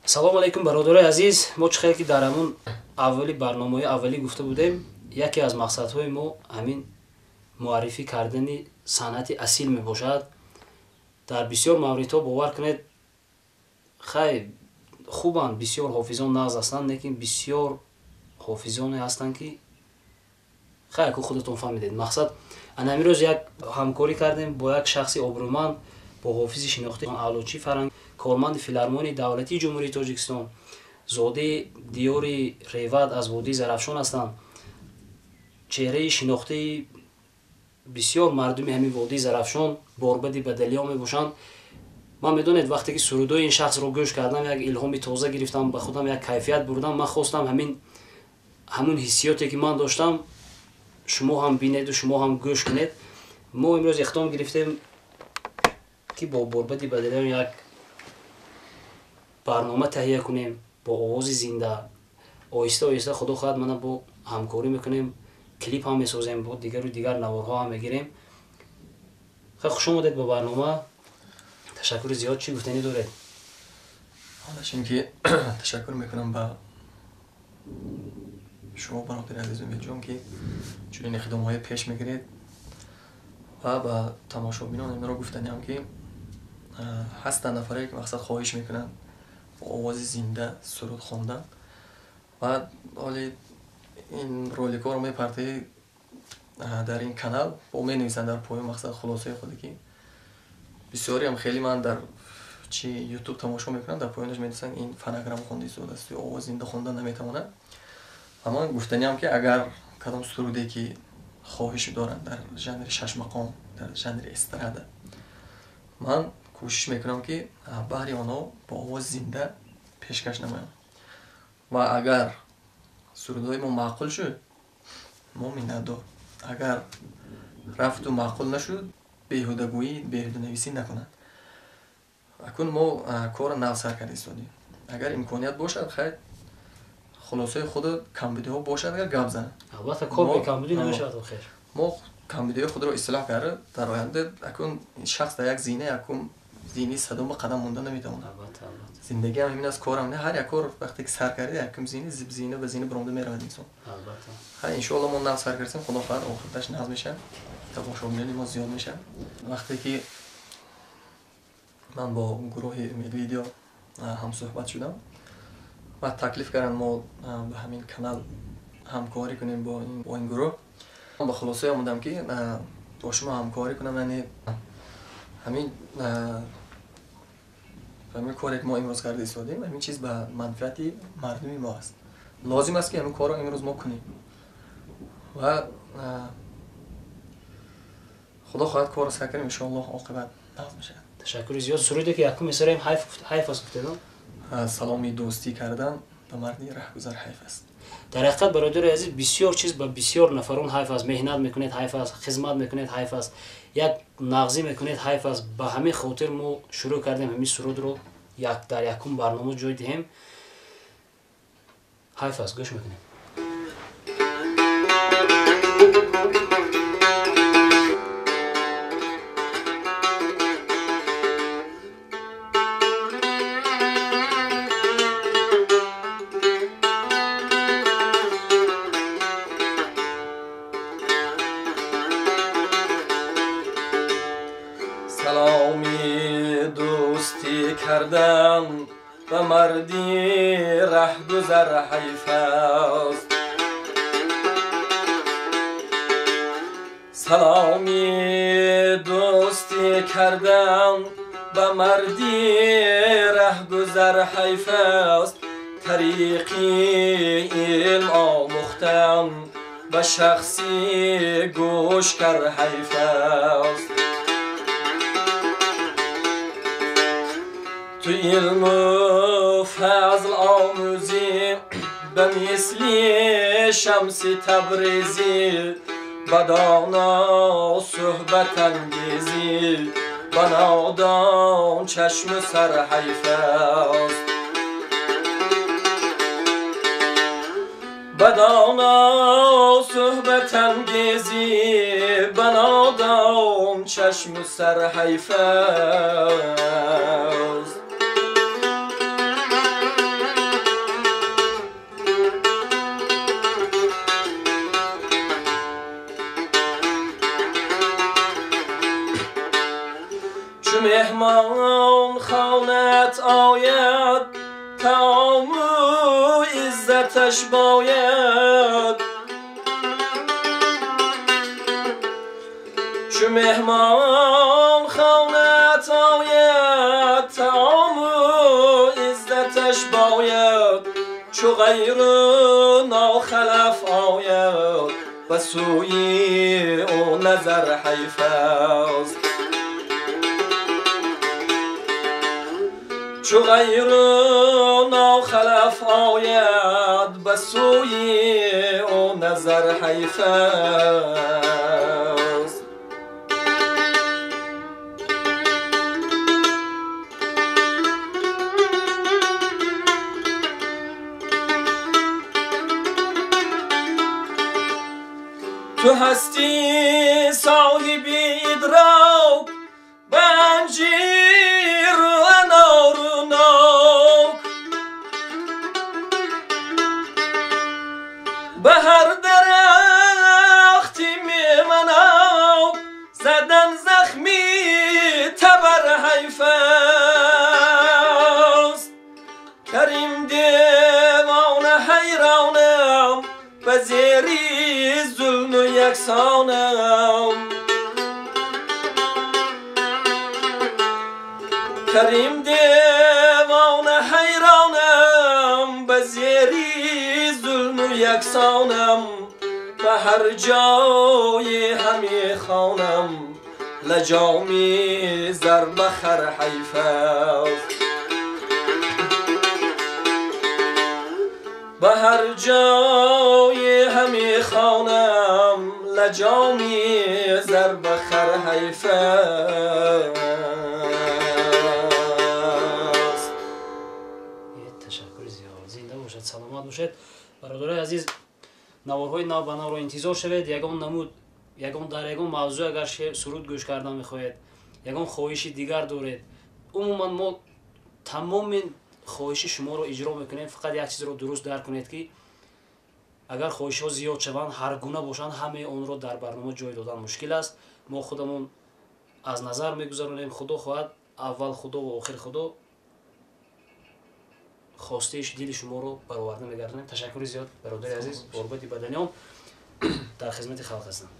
Салом алейкум, бародарои азиз. Мо чӣ хел ки дар ҳамун аввали барномаҳои аввалӣ гуфта будем, яке аз мақсадҳои мо ҳамин муаррифӣ кардани санъати асил мебошад. Дар бисёр мавридҳо, бовар кунед, хай, хубанд, бисёр ҳофизон нағз ҳастанд, лекин бисёр ҳофизоне ҳастанд, ки хай, аку худатон фаҳмидед. Мақсад, ана ҳамин рӯз як ҳамкорӣ кардем бо як шахси обрӯманд, бо ҳофизи шинохтаи Аълочии фарҳанг, корманди Филармонияи давлатии Ҷумҳурии Тоҷикистон, зодаи диёри Реват, аз водии Зарафшон ҳастанд, чеҳраи шинохтаи бисёр мардуми ҳамин водии Зарафшон, Борбади Бадалиён мебошанд. Ман, медонед, вақте ки сурудҳои ин шахсро гӯш кардам, як илҳоми тоза гирифтам, ба худам як кайфият бурдам. Ман хостам ҳамун ҳиссиёте, ки ман доштам, шумо ҳам бинеду шумо ҳам гӯш кунед. Мо имрӯз иқдом гирифтем, ки бо Борбади Бадалиён як барнома таҳия кунем бо овози зинда. Оҳиста оҳиста, худо хоҳад, мана бо ҳамкорӣ мекунем, клип ҳам месозем, бо дигару дигар наворҳо ҳам мегирем. Хеле хуш омадед ба барнома, ташаккури зиёд. Чӣ гуфтанӣ доред? Ҳолаш ин ки ташаккур мекунам ба шумо, бародари азиз Умедҷон, ки чунин иқдомҳое пеш мегиред, ва ба тамошобинон инро гуфтаниам, ки ҳастанд нафаре, ки мақсад хоҳиш мекунанд бо овози зинда суруд хондан, ва ҳоли ин роликҳоро мепартои дар ин канал, бо менависанд дар поён мақсад хулосаи худе, ки бисёриам хеле ман дар чи Ютуб тамошо мекунам, дар поёнаш менависанд, ин фонограмма хонда истодааст ё овоз зинда хондан наметавонад. Ва ман гуфтаниам, ки агар кадом суруде ки хоҳиш доранд дар жанри шашмақом, дар жанри эстрада, ман кӯшиш мекунам, ки баҳри онҳо бо овози зинда пешкаш намоям. Ва агар сурудҳои мо маъқул шуд, мо миннатдор, агар рафту маъқул нашуд, беҳудагӯӣ, беҳуданависӣ накунанд. Акун мо корро нав сар карда истодем. Агар имконият бошад, хайр, хулосаи худу камбудиҳо бошад, агар гап занад. Албатта, кор бе камбудӣ намешавад охир. Мо камбудиҳои худро ислоҳ карда, дар оянда акун шахс дар як зина, якум зини садума қадам монда наметавонад. Зиндагиам ҳамин аст, корам не, ҳар як кор вақте ки сар карди, якум зини, зина ба зина баромада меравад инсон. Ха, иншоалло, мо нав сар кардем, худо хоҳад, охираташ нағз мешавад, тамошобинони мо зиёд мешавад. Вақте ки ман бо гурӯҳи Умед Видео ҳамсӯҳбат шудам ва таклиф карданд, мо ба ҳамин канал ҳамкорӣ кунем бо ин гурӯҳ, ба хулосае омадам, ки бо шумо ҳамкорӣ кунам. Яъне ҳамин коре, ки мо имрӯз карда истодем, ҳамин чиз ба манфиати мардуми мо аст. Лозим аст, ки ҳамин корро имрӯз мо кунем, ва худо хоҳад, корро сар кардем, иншоаллоҳ, оқибат нағз мешавад. Ташаккури зиёд. Суруде, ки якум месароем, ҳайф аст гуфтедам. Саломи дӯстӣ кардан ба марди раҳгузар ҳайф аст. Дар ҳақиқат, бародари азиз, бисёр чиз ба бисёр нафарон ҳайф аст. Меҳнат мекунед, ҳайф аст, хизмат мекунед, ҳайф аст, як нағзӣ мекунед, ҳайф аст. Ба ҳамин хотир мо шурӯъ кардем ҳамин сурудро як дар якум барнома ҷой диҳем. Ҳайф аст, гӯш мекунем. Саломи дӯстӣ кардан ба марди раҳгузар ҳайф аст. Саломи дӯстӣ кардан ба марди раҳгузар ҳайф аст. Тариқи илм омӯхтан ба шахси гӯшкар ҳайф аст. Ту илму фазл омӯзӣ ба мисли Шамси Табрезӣ, ба доно суҳбат ангезӣ, ба нодон чашму сар ҳайф аст. Ба доно суҳбат ангезӣ, ба нодон чашму сар ҳайф аст. خانت آید طعام و عزتش باید چو مهمان خانت آید طعام و عزتش باید چو غیر ناخلف آید به سوی او نظر حیف است چو غیر ناخلف آید به سوی او نظر حیف است. تو هستی صاحب ادراک به انجیر و انار و ناک به هر درختی میمناک زدن زخمی تبر حیف است. کریم دیوانه حیرانم به زیری ظلم و یکسانم کریم دیوانه حیرانم به زیری ظلم و یکسانم به هر جای همی خوانم لجامی زر به خر حیف است. به هر جای همی خوانم لجامی زر به خر حیف است. تشکر زیاد، زنده باشد، سلامت باشد. برادرای عزیز، наворҳои нав ба навро интизор шавед. Ягон намуд, ягон дар ягон мавзӯъ агар суруд гӯш кардан мехоҳед, ягон хоҳиши дигар доред, умуман мо тамоми хоҳиши шуморо иҷро мекунем. Фақат як чизро дуруст дарк кунед, ки агар хоҳишҳо зиёд шаванд, ҳар гуна бошанд, ҳамаи онро дар барнома ҷой додан мушкил аст. Мо худамон аз назар мегузаронем. Худо хоҳад, аввал Худо ва охир Худо хостаи дили шуморо бароварда мегардонем. Ташаккури зиёд, бародари азиз, ғурбати баданиён дар хизмати халқ ҳастанд.